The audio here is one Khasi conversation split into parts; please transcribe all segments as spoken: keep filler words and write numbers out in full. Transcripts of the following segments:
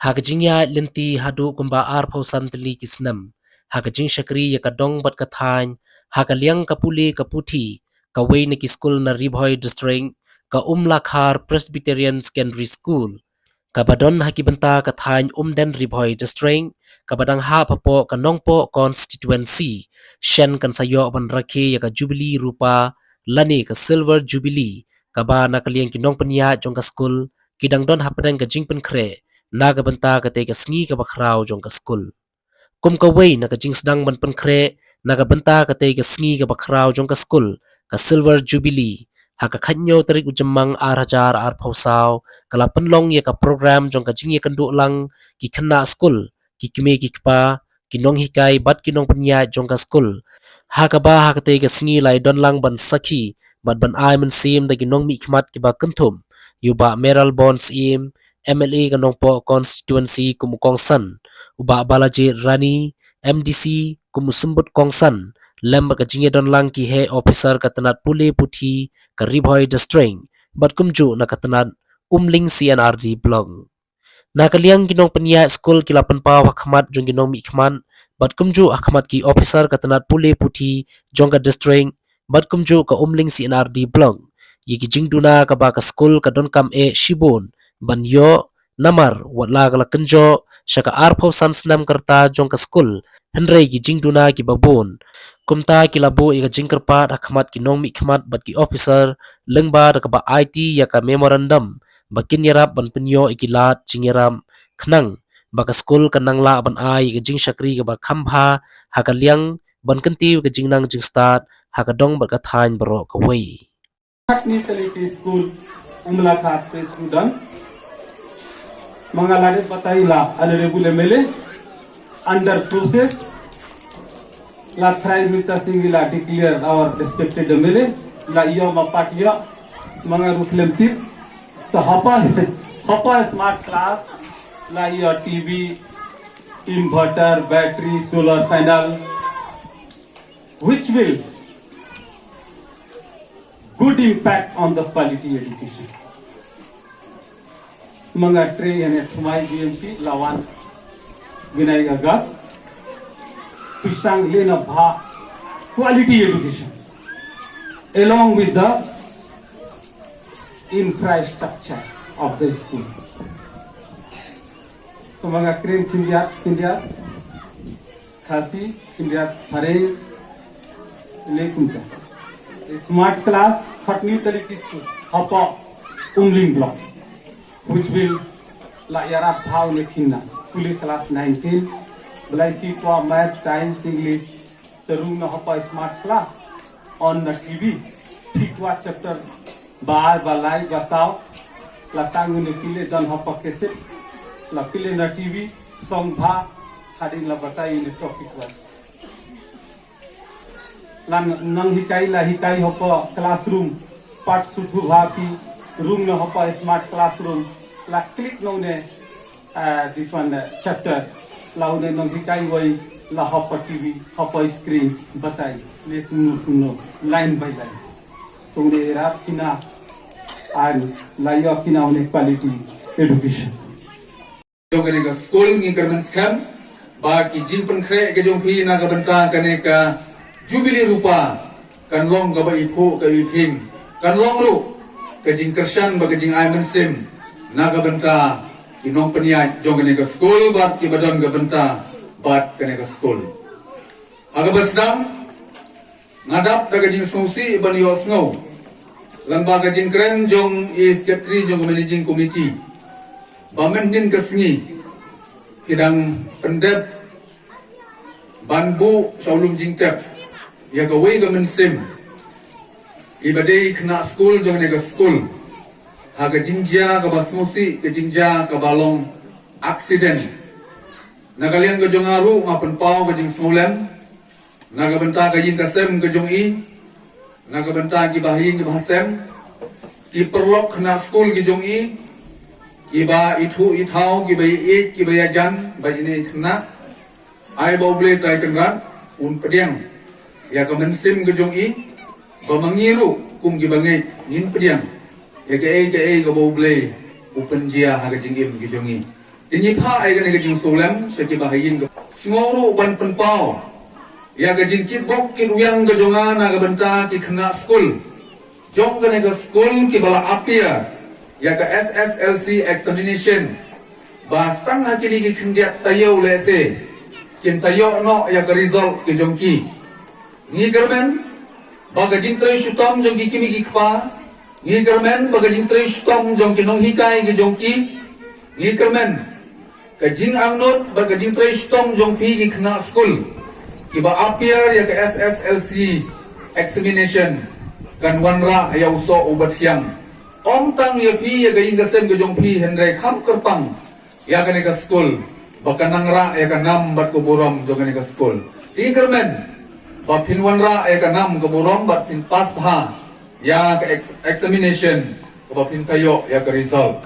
Ha ka jingïaid lynti haduh kumba arphew san tylli ki snem ha ka jingshakri ïa ka dong bad ka thaiñ ha ka liang ka pule ka puthi, kawei na ki skul na Ri Bhoi District, ka Umlakhar Presbyterian Secondary School, kaba don ha ki bynta ka thaiñ Umden, Ri Bhoi District, kaba dang hap hapoh ka Nongpoh Constituency, shen kan sa ïoh ban rakhe ïa ka Jubilee Rupa lane ka Silver Jubilee, kaba na ka liang ki nongpynïaid jong ka skul ki dang don hapdeng ka jingpynkhreh na ka bynta katei ka sngi kaba khraw jong ka skul. Kum kawei na ka jingsdang ban pynkhreh na ka bynta katei ka sngi kaba khraw jong ka skul, ka Silver Jubilee, ha ka khathynñiew tarik u Jymmang ar hajar arphew saw, ka la pynlong ïa ka program jong ka jingïakynduh lang ki khynnah skul, ki kmie ki kpa, ki nonghikai bad ki nongpynïaid jong ka skul, ha kaba ha katei ka sngi la ïadon lang ban sakhi bad ban ai mynsiem da ki nongmihkhmat kiba kynthup ïa u Bah Mayralborn Syiem, M L A ka Nongpoh Constituency kum u kongsan, u Bah Balajied Rani, M D C, kum u symbud kongsan, lem bad ka jingïadon lang ki heh officer ka tnat pule puthi ka Ri Bhoi District, bad kumjuh na ka tnat Umling C and R D Block. Na ka liang ki nongpynïaid skul ki la pynpaw ha khmat jong ki nongmihkhmat bad kumjuh ha khmat ki officer ka tnat pule puthi jong ka district bad kumjuh ka Umling C and R D Block ïa ki jingduna kaba ka skul ka donkam eh shibun ban ïoh, namar wat la ka la kynjoh sha ka arphew san snem ka rta jong ka skul, hynrei ki jingduna kiba bun. Kumta ki la buh ïa ka jingkyrpad ha khmat ki nongmihkhmat bad ki officer lyngba da kaba aiti ïa ka memorandum ba kin ïarap ban pynïoh ïa ki lad jingïarap khnang ba ka skul kan nang lah ban ai ïa ka jingshakri kaba kham bha ha ka liang ban kyntiew ïa ka jingnang jingstad ha ka dong bad ka thaiñ baroh kawei. Khatni tali ki skul Umlakhar Presbyterian. Ma nga la dep batai la Honorable M L A under process, la Trai Mita Singh la declare our respected M L A, la ïoh ma pat ïoh, ma nga ruh khlem tip. To hapa, hapa smart class, la ïoh T V, inverter, battery, solar panel, which will good impact on the quality education. Ma nga trei ïa ne thymmai G M C la wan bnai August. Pyrshang leh na bha quality education along with the infrastructure of the school. To ma nga kren khyndiat khyndiat Khasi, India, Phareng, le kumta. Smart class, khatni tali ki skul, hapa Umling block, which will la ïarap bha ïa ne khynnah, pule class nine ten, blai ki kwah math, science, English, te rung noh hapa smart class, on na T V, phi kwah chapter ba ar, ba lai, ba saw, la tang ïa ne phi leh don hapa cassette, la phi leh na T V, song bha, hadien la batai ïa ne topic wise. La nang hikai, la hikai hapa classroom, part suthu bha phi, rung noh hapa smart classroom, la click noh ne, ah, this one, ah, chapter, la une nang hikai wei, la hapa T V, hapa screen, batai, ne kumno kumno, line by line. To une ïarap khynnah, and la ïoh khynnah une quality education. Jong kane ka skul ngi kyrmen skhem ba ki jingpynkhreh ka jong phi na ka bynta kane ka Jubilee Rupa kan long kaba iphuh ka iphieng, kan long ruh ka jingkyrshan bad ka jingai mynsiem na ka bynta ki nongpynïaid jong kane ka skul bad kiba don ka bynta bad kane ka skul. Ha kaba sdang, nga dap da ka jingsngewsih ban ïohsngew lyngba ka jingkren jong i Secretary jong ka Managing Committee ba mynhynnin ka sngi ki dang pyndep ban buh sha u lum jingtep ïa kawei ka mynsiem, iba dei khynnah skul jong kane ka skul, ha ka jingjia kaba sngewsih, ka jingjia kaba long accident. Na ka liang ka jong nga ruh nga pynpaw ka jingsngewlem na ka bynta ka ïing ka sem ka jong i, na ka bynta kiba ha ïing kiba ha sem, ki paralok khynnah skul ki jong i, kiba ithuh ithaw, kiba ïeit, kiba ïajan bad ine i khynnah. Ai ba U Blei Trai Kynrad un pdiang ïa ka mynsiem ka jong i, ba ma ngi ruh kum kiba ngeit ngin pdiang ïa kaei kaei kaba U Blei u pynjia ha ka jingim ka jong i. Te ngi phah ïa kane ka jingsngewlem sha ki bahaïing ka. Sngew ruh ban pynpaw ïa ka jingkitbok kitwiang ka jong nga na ka bynta ki khynnah skul jong kane ka skul kiba la appear ïa ka S S L C examination, ba tang ha kine ki khyndiat taïew lehse kin sa ïoh noh ïa ka result ki jong ki. Ngi kyrmen ba ka jingtrei shitom jong ki kmie ki kpa, ngi kyrmen ba ka jingtrei shitom jong ki nonghikai ki jong ki, ngi kyrmen ka jingangnud bad ka jingtrei shitom jong phi ki khynnah skul kiba appear ïa ka S S L C examination kan wanrah ïa u soh u bathiang. Ym tang ïa phi, ïa ka ïing ka sem ka jong phi, hynrei kham kyrpang ïa kane ka skul ba kan nang rah ïa ka nam bad ka burom jong kane ka skul. Te ngi kyrmen ba phin wanrah ïa ka nam ka burom bad phin pass bha ïa ka ex- examination kaba phin sa ïoh ïa ka result.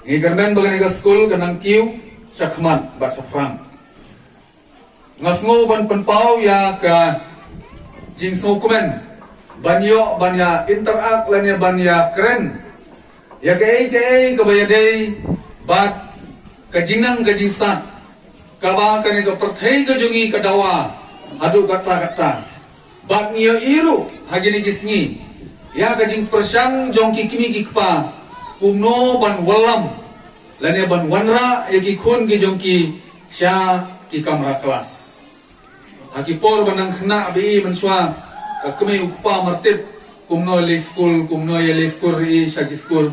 Ngi kyrmen ba kane ka skul kan nang kiew shakhmat bad shaphrang. Nga sngew ban pynpaw ïa ka jingsngewkmen ban ïoh ban ïa interact lane ban ïa kren ïa kaei kaei kaba ïadei bad ka jingnang ka jingstad kaba kane ka pyrthei ka jong ngi ka dawa haduh katta katta. Bad ngi ïohi ruh ha kine ki sngi ïa ka jingpyrshang jong ki kmie ki kpa kumno ban wallam lane ban wanrah ïa ki khun ki jong ki sha ki kamra klas. Ha ki por ba nang khynnah ba i mynshuwa ka kmie u kpa martip kumno leit skul, kumno ïa leit skul ri i sha ki skul.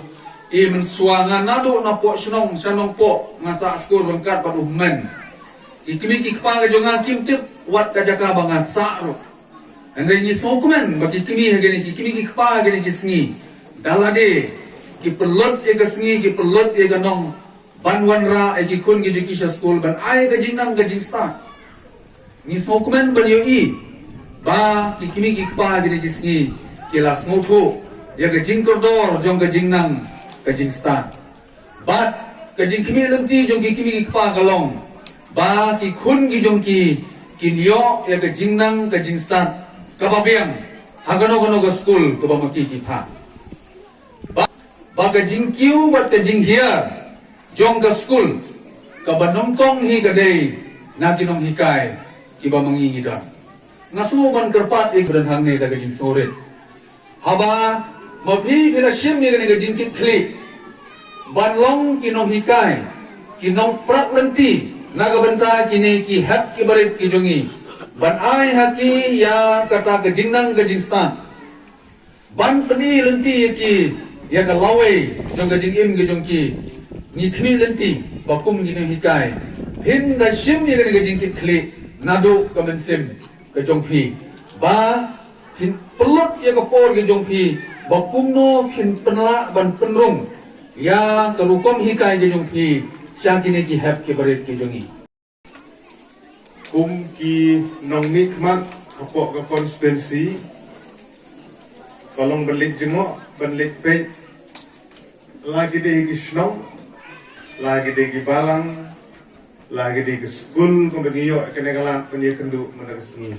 I mynshuwa nga naduh na poh shnong sha nongpoh nga sah skul ryngkat bad u hynmen. Ki kmie ki kpa ka jong nga kim tip wat ka jaka ba nga sah ruh. Hynrei ngi sngewkmen ba ki kmie ha kine ki kmie ki kpa ha kine ki sngi da lade ki pynlut ïa ka sngi, ki pynlut ïa ka nong ban wanrah ïa ki khun ki jong ki sha skul ban ai ka jingnang ka jingstad. Ngi sngewkmen ban ïohi ba ki kmie ki kpa ha kine ki sngi ki la sngewthuh ïa ka jingkordor jong ka jingnang ka jingstad. Bad ka jingkhmih lynti jong ki kmie ki kpa ka long ba ki khun ki jong ki kin ïoh ïa ka jingnang ka jingstad kaba biang ha kano kano ka skul kaba ma ki ki phah. Ba, ba ka jingkiew bad ka jinghiar jong ka skul kaba nyngkong hi ka dei na ki nonghikai kiba ma ngi ngi don. Nga sngew ban kyrpad ïa ka don hangne da ka jingsngewrit. Haba ma phi phi la shim ïa kane ka jingkitkhlieh ban long ki nonghikai, ki nongprat lynti na ka bynta kine ki hep ki barit ki jong ngi, ban ai ha ki ïa kata ka jingnang ka jingstad, ban pyni lynti ïa ki ïa ka lawei jong ka jingim ka jong ki. Ngi khmih lynti ba kum ki nonghikai phin da shim ïa kane ka jingkitkhlieh naduh ka mynsiem ka jong phi ba phin pynlut ïa ka por ka jong phi ba kumno phin pynlah ban pynrung ïa ka rukom hikai ka jong phi sha kine ki hep ki barit ki jong ngi. Kum ki nongmihkhmat hapoh ka constituency, ka long ban leit jngoh ban leit peit la ki dei ki shnong, la ki dei ki balang, la ki dei ki skul, kumba ngi ïoh kane ka lad ban ïakynduh mynta ka sngi.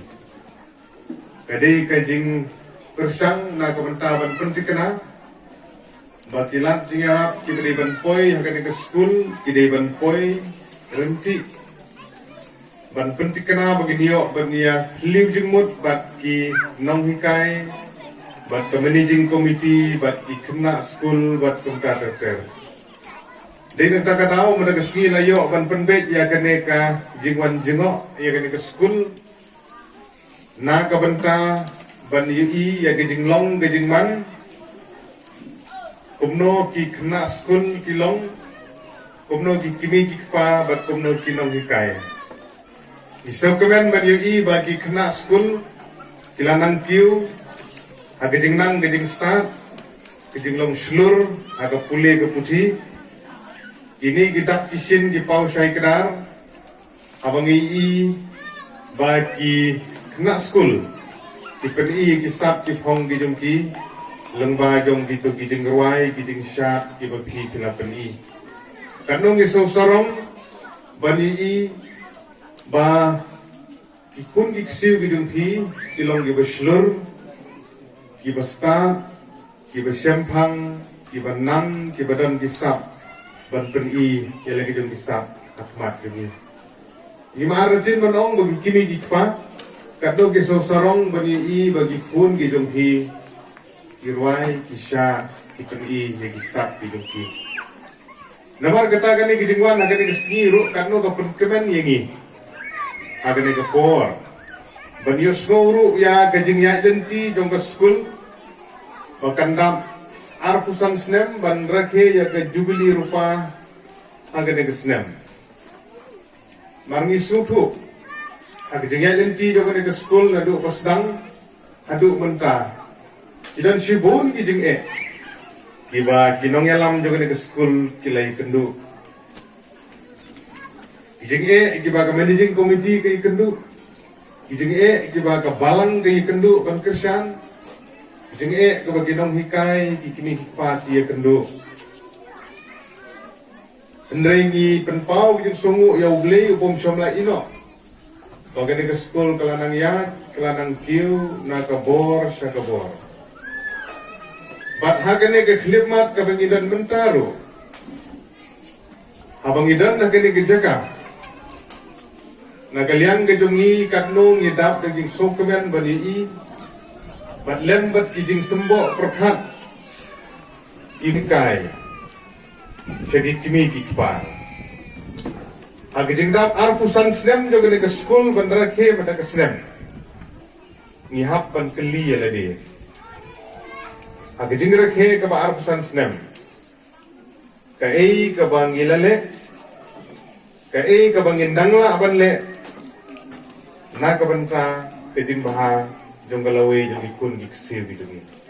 Ka dei ka jingpyrshang na ka bynta ban pynthikna ba ki lad jingïarap kiba dei ban poi ha kane ka skul ki dei ban poi ryntih, ban pynthikna ba kin ïoh ban ïa phylliew jingmut bad ki nonghikai, bad ka managing committee, bad ki khynnah skul, bad kumta ter ter. Dei na kata ka daw mynta ka sngi la ïoh ban pynbeit ïa kane ka jingwan jngoh ïa kane ka skul na ka bynta ban ïohi ïa ka jinglong ka jingman, kumno ki khynnah skul ki long, kumno ki kmie ki kpa bad kumno ki nonghikai. Ngi sngewkmen ban ïohi ba ki khynnah skul ki la nang kiew ha ka jingnang ka jingstad, ka jinglong shlur ha ka pule ka puthi. Kine ki dak ki shin ki paw shai kdar. Haba ngi i ba ki khynnah skul ki pyni ki sap ki phong ki jong ki lyngba jong kito ki jingrwai ki jingshad kiba phi ki la pyni. Katno ngi sngewsarong ban i ba ki khun ki ksiew ki jong phi ki long kiba shlur, kiba stad, kiba shemphang, kiba nang, kiba don ki sap. ban pyni ïa la ki jong ki sap ha khmat jong ngi. Ngi mar ruh ban ong ba ki kmie ki kpa, katno ki sngewsarong ban ïohi ba ki khun ki jong phi ki rwai, ki shad, ki pyni ïa ki sap ki jong phi. Namar kata kane ka jingwan ha kane ka sngi ruh katno ka pynkmen ïa ngi ha kane ka por ban ïohsngew ruh ïa ka jingïaid lynti jong ka skul ba kan dap arphew san snem ban rakhe ïa ka Jubili Rupa ha kane ka snem. Mar ngi sngewthuh ha ka jingïaid lynti jong kane ka skul naduh ba sdang haduh mynta, ki don shibun ki jingeh kiba ki nongïalam jong kane ka skul ki la ïakynduh. Ki jingeh kiba ka managing committee ka ïakynduh, ki jingeh kiba ka balang ka ïakynduh ban kyrshan, ki jingeh kiba ki nonghikai, ki kmie ki kpa ki ïakynduh. Hynrei ngi pynpaw ka jingsngewnguh ïa U Blei u bym shym la ïehnoh ba kane ka skul ka la nang ïaid, ka la nang kiew na ka bor sha ka bor. Bad ha kane ka khyllipmat kaba ngi don mynta ruh, haba ngi don ha kane ka jaka, na ka liang ka jong ngi katno ngi dap da ki jingsngewkmen ban ïohi bad lem bad ki jingsymboh pyrkhat, ki hikai sha ki kmie ki kpa. Ha ka jingdap arphew san snem jong kane ka skul ban rakhe mynta ka snem, ngi hap ban kylli ïa lade ha ka jingrakhe kaba arphew san snem, kaei kaba ngi la leh, kaei kaba ngin dang lah ban leh na ka bynta ka jingbha jong ka lawei jong ki khun ki ksiew ki jong ngi.